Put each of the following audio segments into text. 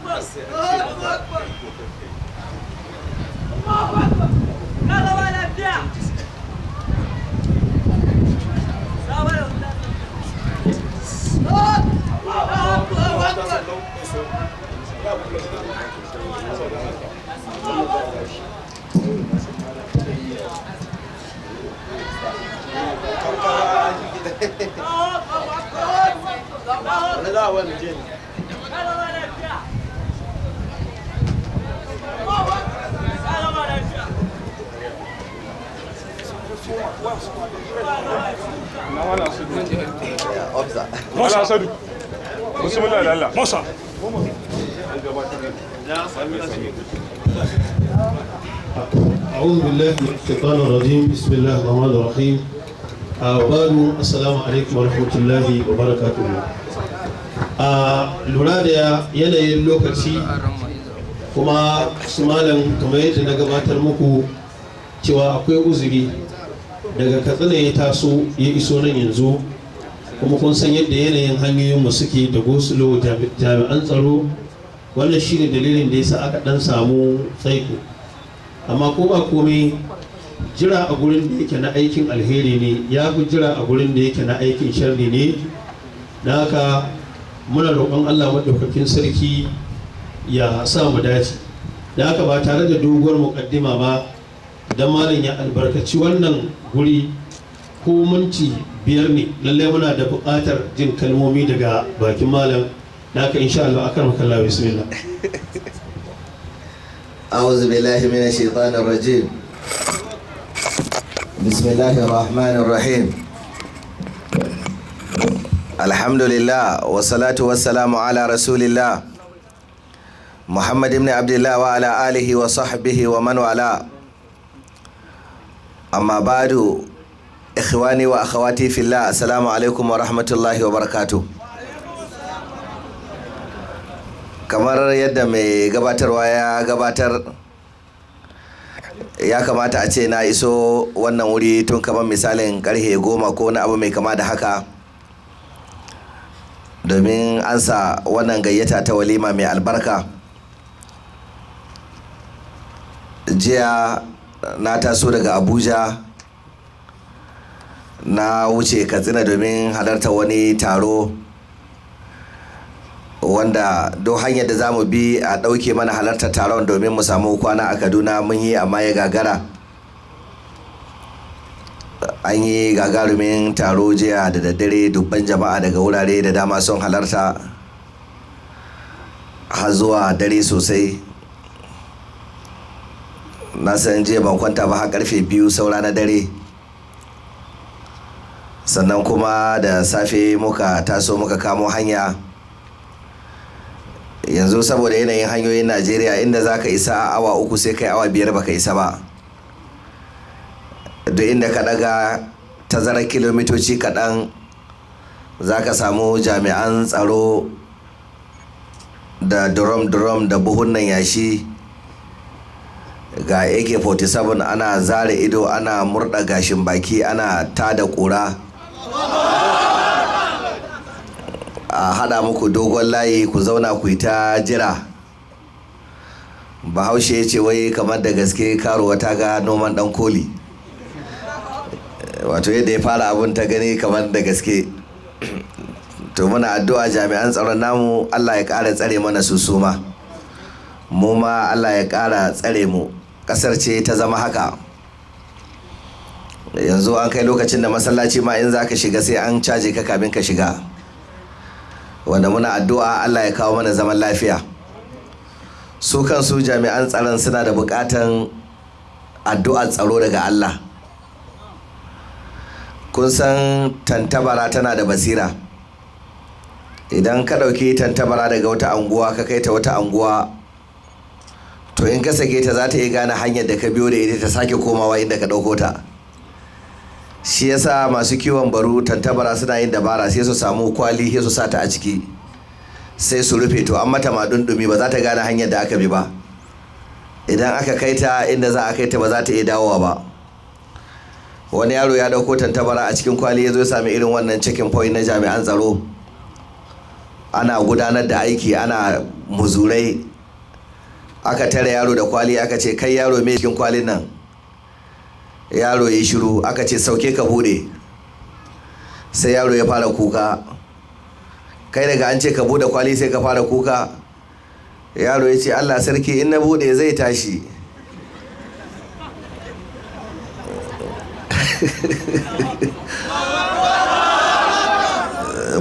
Sai an ce maka kai ko kar kai. Mala Asadu. Bismillah da Allah. Masa. أعوذ بالله من الشيطان الرجيم. بسم الله الرحمن الرحيم. وبعد، السلام عليكم ورحمة الله وبركاته. Lura da yanayin lokaci kuma su malam, kamar yadda na gabatar muku cewa akwai uzuri, daga Katsina ya taso ya iso nan yanzu, kuma kun san yadda yanayin hanyoyinmu suke da go-slow, jami'an tsaro. Wannan shine dalilin da yasa aka dan samu tsaiko. Amma ko ba komai, jira a gurin da yake na aikin alheri ne ya fi jira a gurin da yake na aikin sharri ne. Da haka muna roƙon Allah maɗaukakin sarki ya sa mu dace. Da haka, ba tare da doguwar muƙaddima ba, dan malam ya albarkaci wannan guri ko minti 5 ne. Lallai muna da buƙatar jin kalmomi daga bakin malam. Da haka, insha Allah, akan makalla, bismillah. أعوذ بالله من الشيطان الرجيم. بسم الله الرحمن الرحيم. الحمد لله والصلاة والسلام على رسول الله محمد بن عبد الله وعلى آله وصحبه ومن والاه. أما بعد، إخواني وأخواتي في الله، السلام عليكم ورحمة الله وبركاته. Kamar yadda mai gabatarwa ya gabatar, ya kamata a ce na iso wannan wuri tun kamar misalin karfe 10 ko wani abu mai kama da haka, domin ansa wannan gayyata ta walima mai albarka. Jiya na taso daga Abuja, na wuce Katsina domin halarta wani taro wanda don hanyar da za mu bi a ɗauke mana halartar taron domin mu samu kwana a Kaduna mun yi, amma ya gagara. An yi gagarumin taro jiya da daddare, dubban jama'a daga wurare da dama sun halarta har zuwa dare sosai. Na san jiya ban kwanta ba har karfe 2 saura na dare. Sannan kuma da safe muka taso, muka kamo hanya. Yanzu saboda yanayin hanyoyin Najeriya, inda za ka isa a awa 3, sai kai awa 5 baka isa ba. Duk inda ka daga tazarar kilomitoci kaɗan, za ka samu jami'an tsaro da drum-drum da buhunan yashi, ga AK-47, ana zare ido, ana murda gashin baki, ana tada ƙura, a haɗa muku dogon layi, ku zauna ku yi ta jira. Bahaushe ya ce wai kamar da gaske karuwa ta ga noman ɗan koli, wato yadda ya fara abun ta gani kamar da gaske. To muna addu'a, jami'an tsaron namu, Allah ya ƙara tsare mana su, suma mu ma Allah ya ƙara tsare mu. Ƙasar ce ta zama haka. Yanzu an kai lokacin da masallaci ma in za ka shiga sai an caje ka kamin ka shiga, wanda muna addu'a Allah ya kawo mana zaman lafiya. Su kansu jami'an tsaron suna da buƙatan addu'ar tsaro daga Allah. Kun san tantabara tana da basira. Idan ka ɗauki tantabara daga wata anguwa ka kai ta wata anguwa, to in ka sake ta, za ta iya gane hanyar da ka biyo da ita, ta sake komawa inda ka ɗauko ta. Shi yasa masu kiwon baru, tantabara, suna yin dabara, sai su samu kwali, sai su sa ta a ciki, sai su rufe. To an mata maɗunɗumi, ba za ta gane hanyar da aka bi ba. Idan aka kai ta inda za a kai ta, ba za ta iya dawowa ba. Wani yaro ya ɗauko tantabara a cikin kwali, ya zo ya sami irin wannan checking point na jami'an tsaro, ana gudanar da aiki, ana muzurai. Aka tare yaro da kwali, aka ce kai yaro, mai cikin kwalin nan? Yaro ya shiru. Aka ce sauke ka bude. Sai yaro ya fara kuka. Kai daga an ce ka bude kwali sai ka fara kuka. Yaro ya ce Allah sarki, in na bude zai tashi.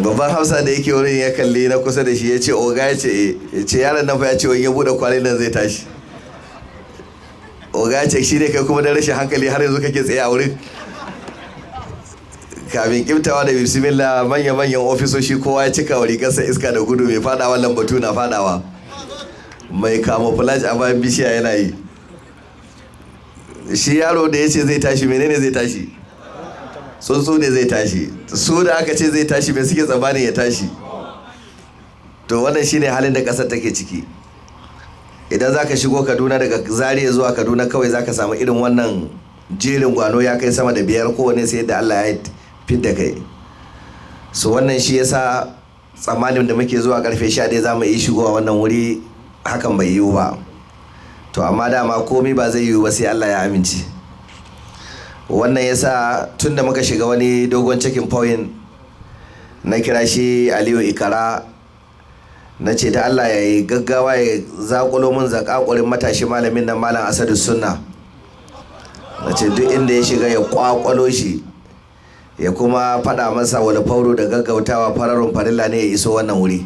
Babban hausa da yake wurin ya kalli na kusa da shi ya ce oga, ya ce yaron nan fa ya ce wani ya bude kwalin nan zai tashi. Oga ya ce shi ne kai kuma da rashin hankali har yanzu kake tsaye a wurin. Kamin kimtawa da bismillah, manya-manyan ofisoshi kowa ya cika wa rigarsa iska da gudu, mai fadawa lambatu na fadawa, mai camouflage a bayan bishiya yana yi. Shi yaro da ya ce zai tashi, menene zai tashi? Tsuntsu ne zai tashi. Su da aka ce zai tashi, mai suke tsammanin ya tashi? To wannan shine halin da kasar take ciki. Idan zaka shigo Kaduna daga Zaria zuwa Kaduna kawai zaka samu irin wannan jerin gwano ya kai sama da 5, kowane sai da Allah ya fidda kai. So wannan shi yasa tsammanin da muke zuwa karfe 11 zamu yi shigowa wannan wuri, hakan bai yiwu ba. To amma dama komai ba zai yiwu ba sai Allah ya amince. Wannan yasa tunda muka shiga wani dogon checking point, na kira shi Aliyu Ikara, na ce da Allah ya yi gaggawa ya zakulo mun zakakurin matashi malamin nan, Malam Asadu Sunna. Na ce duk inda ya shiga ya kwakwalo shi, ya kuma faɗa masa wani fauro da gaggautawa fararun farilla ne ya iso wannan wuri,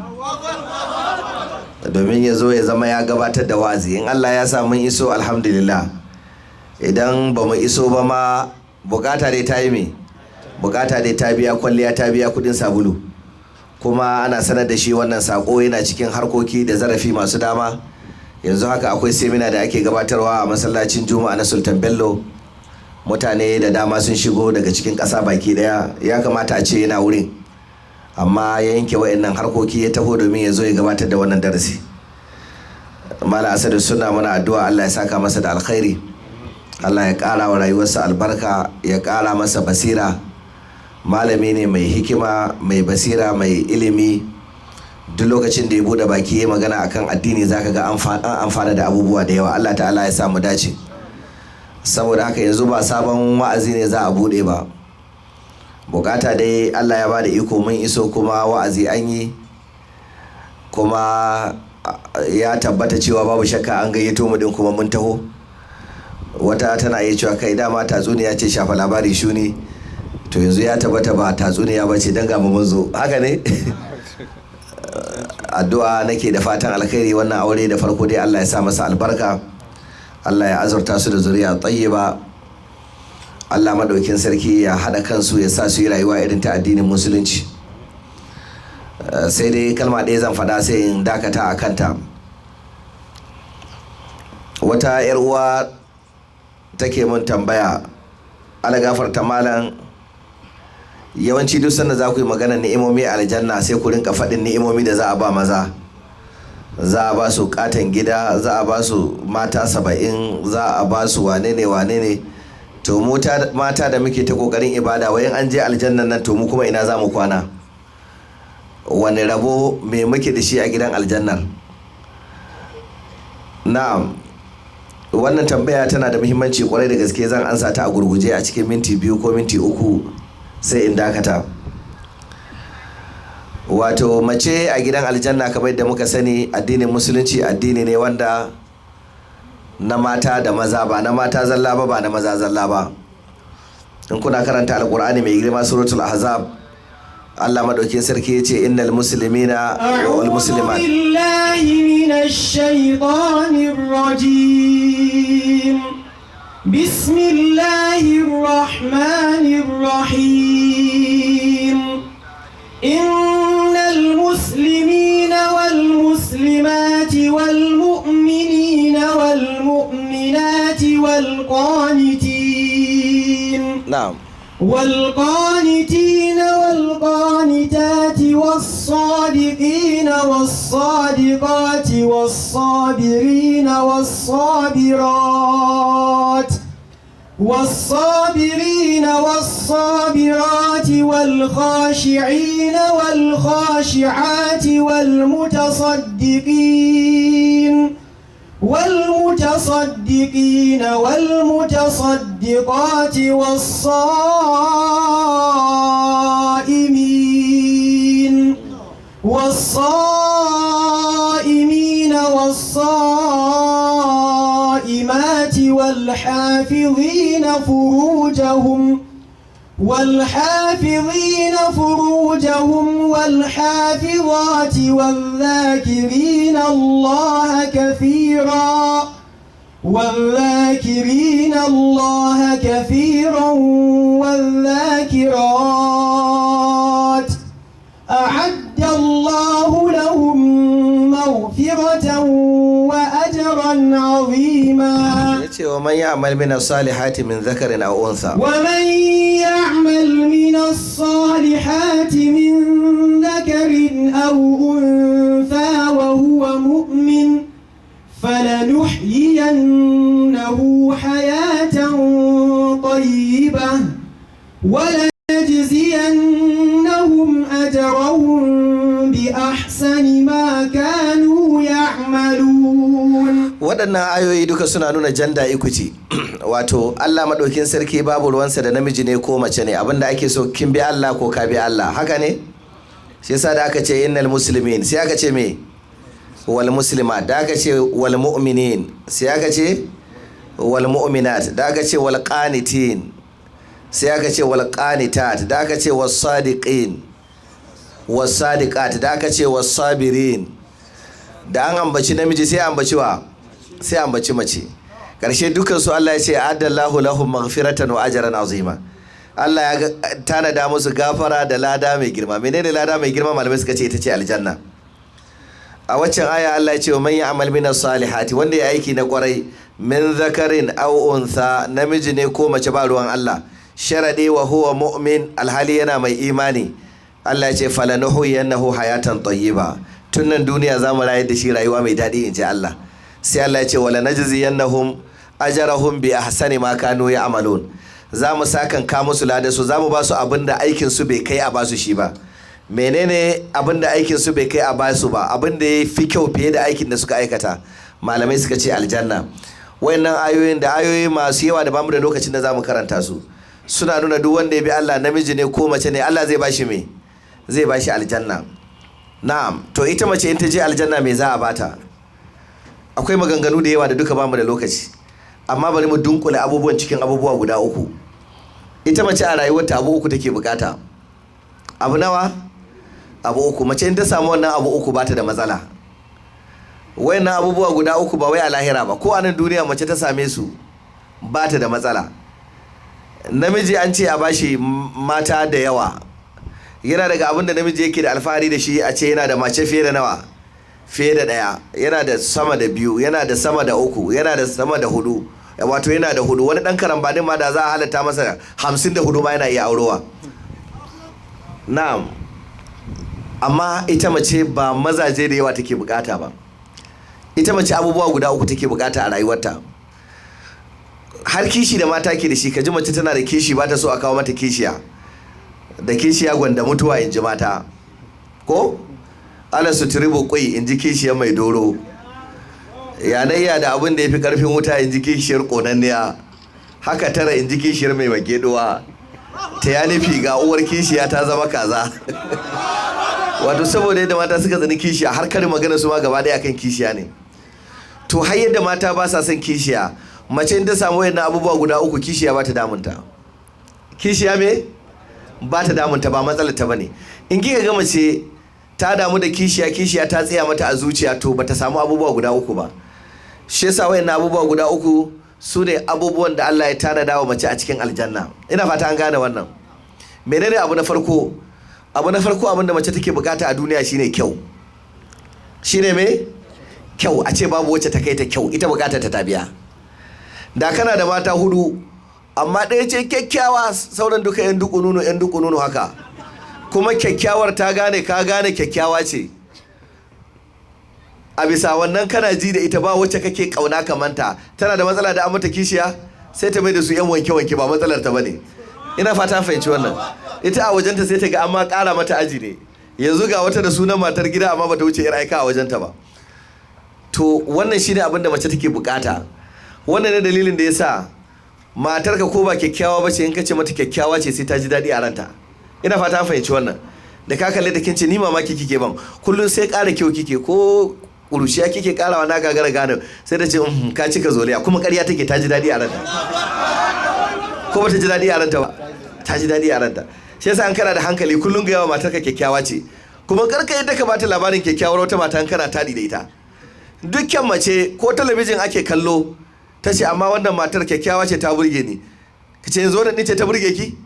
domin ya zo ya zama ya gabatar da wa'azi. In Allah ya sa mun iso, alhamdulillah. Idan ba mu iso ba ma, bukata dai ta yi me bukata dai ta biya, kwalliya ta biya kudin sabulu. Kuma ana sanar da shi wannan sako, yana cikin harkoki da zarafi masu dama. Yanzu haka akwai semina da ake gabatarwa a masallacin Juma'a na Sultan Bello. Mutane da dama sun shigo daga cikin ƙasa baki daya. Ya kamata a ce yana wurin, amma ya yanke wayannan harkoki ya taho domin ya zo ya gabatar da wannan darasi. Malam Asadu Sunna, muna addu'a Allah ya saka masa da alkhairi, Allah ya ƙara wa rayuwarsa albarka, ya ƙara masa basira. Malami ne mai hikima, mai basira, mai ilimi. Duk lokacin da ya bude baki ya magana akan addini, zaka ga an amfana da abubuwa da yawa. Allah ta'ala ya sa mu dace. Saboda haka yanzu ba sabon wa'azi ne za a bude ba. Bukata dai Allah ya bada iko mun iso, kuma wa'azi an yi, kuma ya tabbata cewa babu shakka an gayyato mu din kuma mun taho. Wata tana iya cewa kai dama tatsuniya ce, shafa labari shuni. To yanzu ya tabbata ba tatsuniya ba ce, don ga mun zo. Haka ne. Addu'a nake da fatan alkhairi. Wannan aure da farko dai Allah ya sa masa albarka, Allah ya azurta su da zuriya tayyiba, Allah madaukin sarki ya hada kansu, ya sa su yi rayuwa irin ta addinin musulunci. Sai dai kalma ɗaya zan faɗa sai in dakata a kanta. Wata 'yar uwa take mun tambaya, ala gafarta malam, yawanci duk sanda za ku yi magana ni'imomi a aljanna sai ku rinka faɗin ni'imomi da za a ba maza. Za a ba su katon gida, za a ba su mata 70, za a ba su wane ne wane ne. To mata da muke ta kokarin ibada, wayan an je aljannan nan, to mu kuma ina za mu kwana? Wani rabo me muke da shi a gidan aljannar? Na'am, wannan tambaya tana da muhimmanci kwarai da gaske. Zan ansa ta a gurguje a cikin minti 2 ko minti 3 sai in dakata. Wato mace a gidan aljanna, kamar yadda muka sani, addinin musulunci addini ne wanda na mata da maza, ba na mata zalla ba, ba na maza zalla ba. In kuna karanta alkur'ani mai girma, suratul ahzab, Allah madaukin sarki yace innal muslimina wal muslimat. A'udhu billahi minash shaitanir rajim. Bismillahir rahmanir rahim. Innal muslimina wal muslimati wal mu'minina wal mu'minati wal qanitin. Na'am. والقانتين والقانتات والصادقين والصادقات والصابرين والصابرين والصابرات والخاشعين والخاشعات والمتصدقين والمتصدقات والصائمين والصائمات والحافظين فروجهم والحافظات والذاكرين الله كثيرا والذاكرات أعد الله لهم مغفرة وأجرا عظيما. Yace wa man ya'mal min as-salihati min dhakarin aw untha. ومن يعمل من الصالحات من ذكر أو أنثى وهو مؤمن فلنحيينه حياة طيبة ولنجزينهم أجرهم بأحسن ما كانوا يعملون. Waɗannan ayoyi duka suna nuna gender equity, wato Allah maɗaukin sarki babu ruwansa da namiji ne ko mace ne, abinda ake so kin bi Allah ko ka bi Allah, haka ne. Shi yasa da aka ce innal muslimin sai aka ce me wal muslimat, da aka ce wal mu'minin sai aka ce wal mu'minat, da aka ce wal qanitin sai aka ce wal qanitat, da aka ce was sadiqin was sadiqat, da aka ce was sabirin. Da an ambaci namiji sai ambaci wa, sai ambaci mace. Karshe dukkan su Allah ya ce adallahu lahum maghfiratan wa ajran azima. Allah ya tanada musu gafara da lada mai girma. Menene lada mai girma? Malamai suka ce ita ce aljanna. A waccan aya Allah ya ce man ya'mal minas salihati, wanda ya aiki na kwarai, min zakarin aw untha, namiji ne ko mace ba ruwan Allah, sharadi wa huwa mu'min, alhali yana mai imani. Allah ya ce falanuhyiyannahu hayatan tayyiba, tun nan duniya za mu rayar da shi rayuwa mai daɗi, in ji Allah. Sai Allah ya ce wala najziyannahum ajrahum bi ahsani ma kanu ya'malun, za mu sakan ka musu ladan su, za mu ba su abin da aikin su bai kai a ba su shi ba. Menene abin da aikin su bai kai a ba su ba? Abin da ya fi kyau fiye da aikin da suka aikata. Malamai suka ce aljanna. Wayannan ayoyin da ayoyi masu yawa da bamu da lokacin da zamu karanta su, suna nuna duk wanda ya bi Allah, namiji ne ko mace ne, Allah zai bashi me? Zai bashi aljanna. Na'am. To ita mace in ta je aljanna me za a bata? Akwai maganganu da yawa da duka bamu da lokaci, amma bari mu dunkule abubuwan cikin abubuwa guda uku. Ita mace a rayuwarta abu uku take bukata. Abu nawa? Abu uku. Mace in ta samu wannan abu uku bata da matsala. Wayannan abubuwa guda uku ba wai a lahira ba, ko a nan duniya mace ta same su bata da matsala. Namiji an ce a bashi mata da yawa. Yana daga abin da namiji yake da alfahari da shi, a ce yana da mace fiye da nawa? Fiye da ɗaya. Yana da sama da biyu, yana da sama da uku, yana da sama da hudu, wato yana da hudu. Wani ɗan karambanin ma da za a halatta masa 54 ma yana iya aurowa. Na'am. Amma ita mace ba mazaje da yawa take bukata ba. Ita mace abubuwa guda uku take bukata a rayuwarta. Har kishi da mata ke da shi, kaji mace tana da kishi, ba ta so a kawo mata kishiya. Da kishiya gwanda mutuwa, in ji mata. Ko? Ala suturibu kwai, in ji kishiyar mai doro. Yanayya da abin da ya fi karfin wuta, in ji kishiyar konanniya. Haka tara, in ji kishiyar mai mageduwa. Ta ya nufi ga uwar kishiya ta zama kaza. Wato saboda yadda mata suka tsani kishiya, har karin magana su ma gaba daya akan kishiya ne. To har yadda mata ba sa son kishiya, mace in ta samu wayannan abubuwa guda uku, kishiya ba ta damunta. Kishiya me? Ba ta damunta, ba matsalar ta bane. In kika ga mace ta damu da kishiya, kishiya ta tsaya mata a zuciya, to bata samu abubuwa guda uku ba. Shi yasa wayannan abubuwa guda uku su ne abubuwan da Allah ya tanada wa mace a cikin aljanna. Ina fata an gane wannan. Menene abu na farko? Abu na farko abin da mace take bukata a duniya shine kyau. Shine me? Kyau. A ce babu wacce ta kai ta kyau, ita bukatar ta tabiya. Da kana da mata hudu, amma ɗaya ce kyakkyawa, sauran duka yan dukununu yan dukununu haka. Kuma kyakkyawar ta gane ka gane kyakkyawa ce. A bisa wannan kana ji da ita, ba wacce kake kauna kamanta. Tana da matsala da an mata kishiya? Sai ta mai da su yan wanke-wanke, ba matsalar ta bane. Ina fata an fahimci wannan. Ita a wajenta sai ta ga amma ƙara mata aji ne. Yanzu ga wata da sunan matar gida, amma bata wuce yar aika a wajenta ba. To wannan shine abin da mace take bukata. Wannan ne dalilin da yasa matarka ko ba kyakkyawa ba ce, in ka ce mata kyakkyawa ce, sai ta ji daɗi a ranta. Ina fata an fahimci wannan. Da ka kalle da kin ce, "Ni mamaki kike ban, kullum sai ƙara kyau kike, ko ƙurushiya kike ƙarawa na gagara gane," sai da ce, "Ka cika zoliya." Kuma ƙarya take, ta ji daɗi a ranta. Ko bata ji daɗi a ranta ba? Ta ji daɗi a ranta. Shi yasa an kana da hankali, kullum ga yawa matarka kyakkyawa ce. Kuma karka yadda ka bata labarin kyakkyawar wata mata in kana taɗi da ita. Dukkan mace ko talabijin ake kallo, ta ce, "Amma wannan matar kyakkyawa ce, ta burge ni." Ka ce, "Yanzu wannan ce ta burge ki?"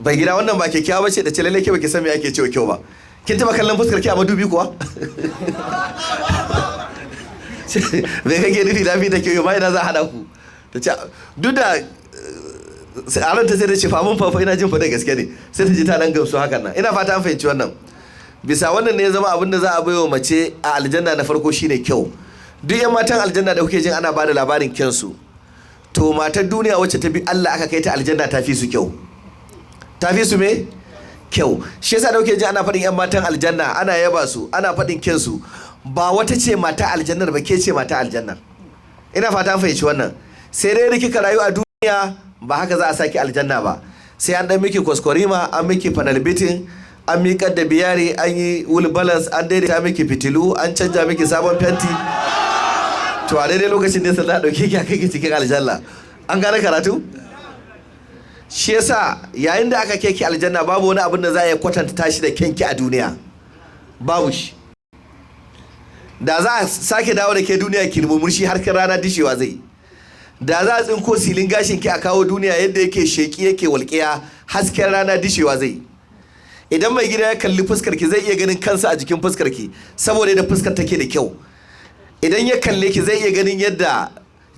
Bai gida, wannan ba kyakkyawa ce. Da ce, "Lalle ke baki san me ake cewa kyau ba. Kin taba kallon fuskar ki a madubi kuwa? Me kake nufi lafi da kyau? Ma ina za a hada ku?" Ta ce, duk da a ranta sai ta ce, "Fa mun fa ina jin fa da gaske ne." Sai ta ji ta dan gamsu hakan nan. Ina fata an fahimci wannan. Bisa wannan ne ya zama abin da za a baiwa mace a aljanna na farko shine kyau. Duk yan matan aljanna da kuke jin ana bada labarin kyansu, to matar duniya wacce ta bi Allah aka kai ta aljanna ta fi su kyau. Ta fi su me? Kyau. Shi yasa da kuke jin ana faɗin yan matan aljanna, ana yaba su, ana faɗin kyansu, ba wata ce mata aljannar ba, ke ce mata aljannar. Ina fata an fahimci wannan. Sai dai kika rayu a duniya, ba haka za a saki aljanna ba. Sai an dan miki kwaskwarima, an miki panel beating, an miƙar da biyari, an yi wheel balance, an daidaita miki fitilu, an canja miki sabon fenti. To a daidai lokacin da za a ɗauke ki a kai ki cikin aljanna. An gane karatu? Shi yasa yayin da aka kai ki aljanna, babu wani abin da za a iya kwatanta tashi da kyanki a duniya, babu shi. Da za a sake dawo da ke duniya, ki murmushi har kan rana dishewa zai. Da za a tsinko silin gashin ki a kawo duniya, yadda yake sheki yake walƙiya, hasken rana dishewa zai. Idan mai gida ya kalli fuskar ki, zai iya ganin kansa a jikin fuskar ki, saboda yadda fuskar take da kyau. Idan ya kalle ki, zai iya ganin yadda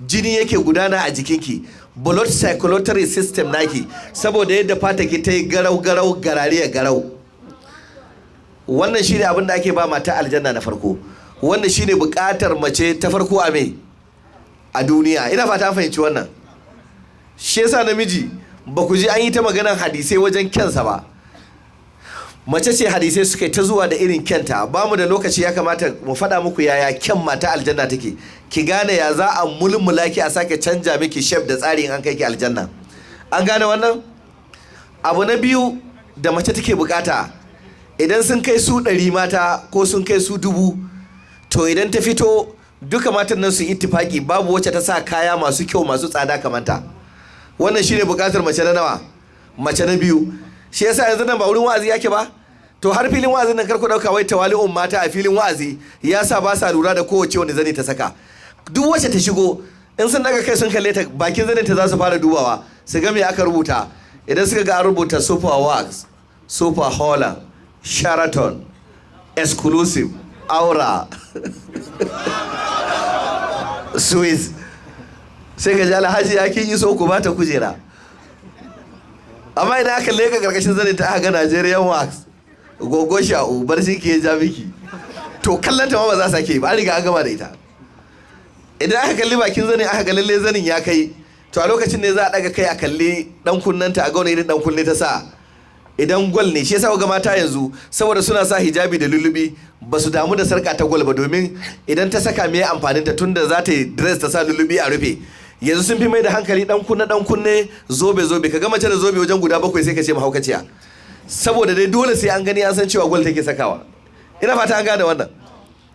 jini yake gudana a jikinki, blood circulatory system naki, saboda yadda fata ki ta yi garau garau, garariya garau. Wannan shine abin da ake ba mata aljanna na farko. Wannan shine bukatar mace ta farko a me? A duniya. Ina fata an fahimci wannan. Shi yasa namiji ba ku ji an yi ta maganar hadisai wajen kyansa ba. Mace ce hadisai suka yi ta zuwa da irin kyanta. Ba mu da lokaci, ya kamata mu faɗa muku yaya kyan mata aljanna take, ki gane ya za a mulmula ki, a sake canja miki shape da tsari in an kai ki aljanna. An gane wannan? Abu na biyu da mace take bukata, idan sun kai su 100 mata ko sun kai su 1000, to idan ta fito, duka matan nan su ittifaki babu wacce ta sa kaya masu kyau, masu tsada kamanta. Wannan shine bukatar mace na nawa? Mace na biyu. Shi yasa yanzu nan ba wurin wa'azi yake ba, to har filin wa'azin nan, kar ku dauka wai tawali'un mata a filin wa'azi ya sa ba sa lura da kowace wani zani ta saka. Duk wacce ta shigo, in sun daga kai sun kalle ta, bakin zanin ta za su fara dubawa su ga me aka rubuta. Idan suka ga an rubuta Super Wax, Super Holland, Sheraton, Exclusive, Aura Swiss, sai ka ji, "Alhaji ya kin yi so, ku bata kujera." Amma idan aka leka karkashin zanin ta, aka ga Nigerian Wax, gogo sha'u bar shi ke ja miki, to kallon ta ma ba za su sake ba, an riga an gama da ita. Idan aka kalli bakin zanin, aka ga lalle zanin ya kai, to a lokacin ne za a daga kai a kalli dan kunnanta, a ga wani irin dan kunne ta sa. Idan gwal ne, shi yasa ga mata yanzu, saboda suna sa hijabi da lullubi, ba su damu da sarka ta gwal ba, domin idan ta saka, me amfanin ta, tunda za ta yi dress ta sa lullubi a rufe? Yanzu sun fi mai da hankali dan kunne, dan kunne, zobe, zobe. Ka ga mace da zobe wajen guda bakwai, sai ka ce mahaukaciya, saboda dai dole sai an gani an san cewa gwal take sakawa. Ina fata an gane wannan.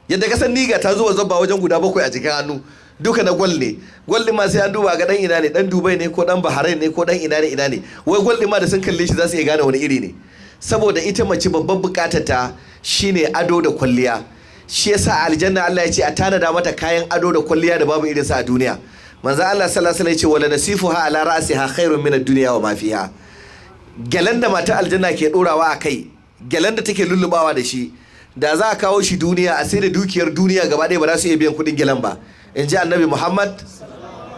Yadda ka san niga ta zuwa zobba wajen guda bakwai a cikin hannu, duka na gwal ne. Gwal din ma sai an duba ga dan ina ne, dan Dubai ne ko dan Bahrain ne ko dan ina ne, ina ne. Wai gwal din ma da sun kalle shi za su iya gane wani iri ne. Saboda ita mace babban bukatar ta shine ado da kwalliya. Shi yasa aljanna Allah ya ce a tanada mata kayan ado da kwalliya da babu irinsa a duniya. Manzo Allah sallallahu alaihi wasallam ya ce, "Wala nasifuha ala ra'siha khairun min ad-dunya wa ma fiha." Gyalen da mata aljanna ke dorawa a kai, gyalen da take lullubawa da shi, da za a kawo shi duniya, a sai da dukiyar duniya gaba ɗaya, ba za su iya biyan kuɗin gyalen ba, in ji Annabi Muhammad.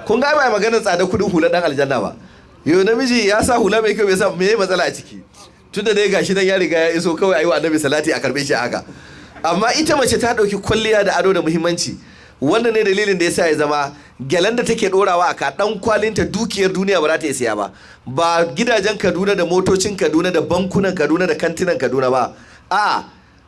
Kun ga ba maganar tsada kuɗin hula ɗan aljanna ba. Yau namiji ya sa hula mai kyau, bai sa, me matsala a ciki? Tunda dai gashi nan ya riga ya iso, kawai ayi wa Annabi salati a karbe shi haka. Amma ita mace ta ɗauki kwalliya da ado da muhimmanci. Wannan ne dalilin da yasa ya zama gyalen da take dorawa a ka dan kwalinta dukiyar duniya ba za ta iya siya ba. Ba gidajen Kaduna da motocin Kaduna da bankunan Kaduna da kantinan Kaduna ba, a'a,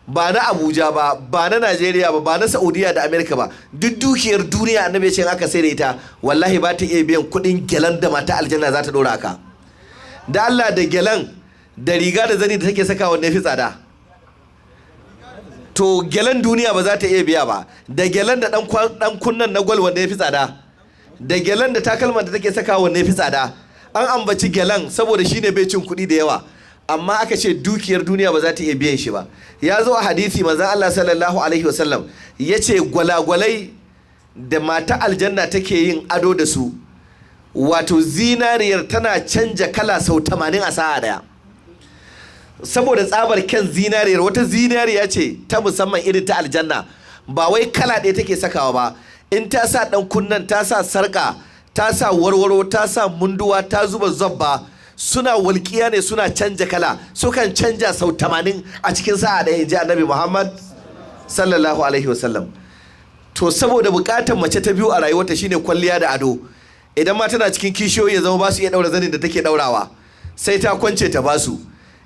ba na Abuja ba, ba na Najeriya ba, ba na Saudiya da Amerika ba. Duk dukiyar duniya, annabi ya ce aka sai da ita, wallahi ba ta iya biyan kuɗin gyalen da mata aljanna za ta dora aka. Da Allah, da gyalen da riga da zani da take saka, wanne fi tsada? To gyalen duniya ba za ta iya biya ba. Da gyalen da dan kunnan na gwal, wanda ya fi tsada? Da gyalen da takalman da take saka, wanda ya fi tsada? An ambaci gyalen saboda shine bai cin kuɗi da yawa, amma aka ce dukiyar duniya ba za ta iya biyan shi ba. Ya zo a hadisi, manzon Allah sallallahu alaihi wasallam ya ce gwalagwalai da mata aljanna take yin ado da su, wato zinariyar tana canja kala sau 80 a sa'a daya, saboda tsabar kyan zinariyar. Wata zinariya ce ta musamman irin ta aljanna, ba wai kala ɗaya take sakawa ba. In ta sa ɗan kunnen, ta sa sarƙa, ta sa warwaro, ta sa munduwa, ta zuba zobba, suna walƙiya ne, suna canja kala, sukan canja sau 80 a cikin sa'a ɗaya, in ji Annabi Muhammad sallallahu alaihi wasallam. To saboda buƙatar mace ta biyu a rayuwarta shine kwalliya da ado, idan ma tana cikin kishiyoyi ya zama ba su iya ɗaura zanin da take ɗaurawa, sai ta kwance ta basu.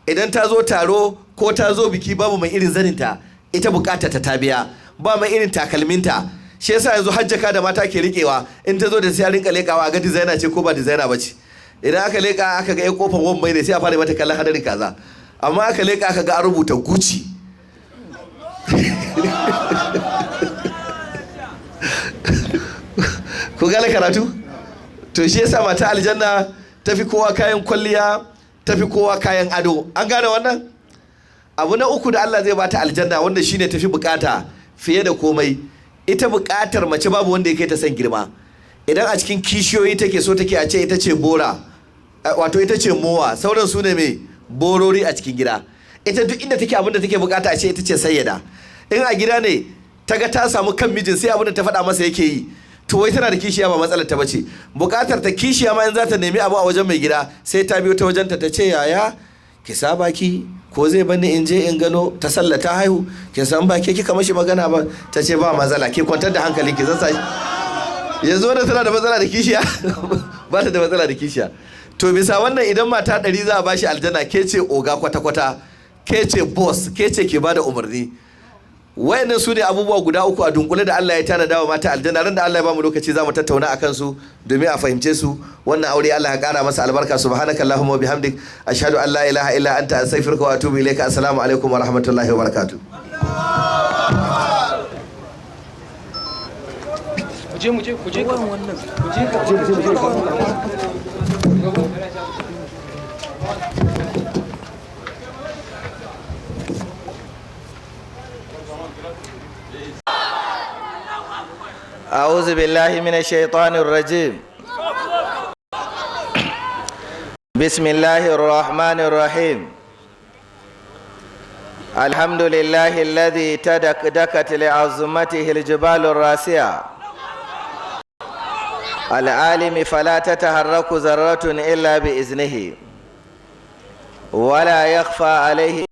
Idan ta zo taro ko ta zo biki, babu mai irin zaninta, ita bukatar ta biya. Ba mai irin takalminta. Shi yasa yanzu hajjaka da mata ke rikewa, in ta zo da sai a rinka lekawa a ga designer ce ko ba designer ba ce. Idan aka leka aka ga yan kofar Wambai ne, sai a fara mata kallon hadarin kaza. Amma aka leka aka ga an rubuta Gucci. Ku gane karatu? To shi yasa mata aljanna tafi kowa kayan kwalliya, tafi kowa kayan ado. An gane wannan? Abu na uku da Allah zai bata aljanna, wanda shine tafi bukata fiye da komai. Ita bukatar mace, babu wanda ya kai ta son girma. Idan a cikin kishiyoyi take so take a ce ita ce bora, wato ita ce mowa, sauran su ne mai borori a cikin gida. Ita duk inda take, abin da take bukata a ce ita ce sayyada. In a gida ne, ta ga ta samu kan mijin, sai abin da ta faɗa masa yake yi. To wai tana da kishiya ba matsalar ta bace. Bukatar ta, kishiya ma in za ta nemi abu a wajen mai gida, sai ta biyo ta wajen ta, ta ce, "Yaya, ki sa baki ko zai bani in je in gano ta sallah ta haihu? Ki san ba ke kika mashi magana ba." Ta ce, "Ba matsala, ki kwantar da hankali ki zan sa." Yanzu wannan tana da matsala da kishiya? Ba ta da matsala da kishiya. To bisa wannan, idan mata 100 za a bashi aljanna, ke ce oga kwata-kwata, ke ce boss, ke ce ke bada umarni. Wayannan su ne abubuwa guda uku a dunkule da Allah ya tanada wa mata aljanna. Ran da Allah ya bamu lokaci, za mu tattauna akan su domin a fahimce su. Wannan aure Allah ya kara masa albarka. Subhanaka allahumma wa bihamdik, ashhadu an la ilaha illa anta, astaghfiruka wa atubu ilayka. Assalamu alaikum wa rahmatullahi wa barakatuh. Muje, muje, kuje wannan, kuje, kuje, kuje. أعوذ بالله من الشيطان الرجيم. بسم الله الرحمن الرحيم. الحمد لله الذي تدكدكت لعظمته الجبال الراسية، العالم فلا تتحرك ذرة إلا بإذنه ولا يخفى عليه.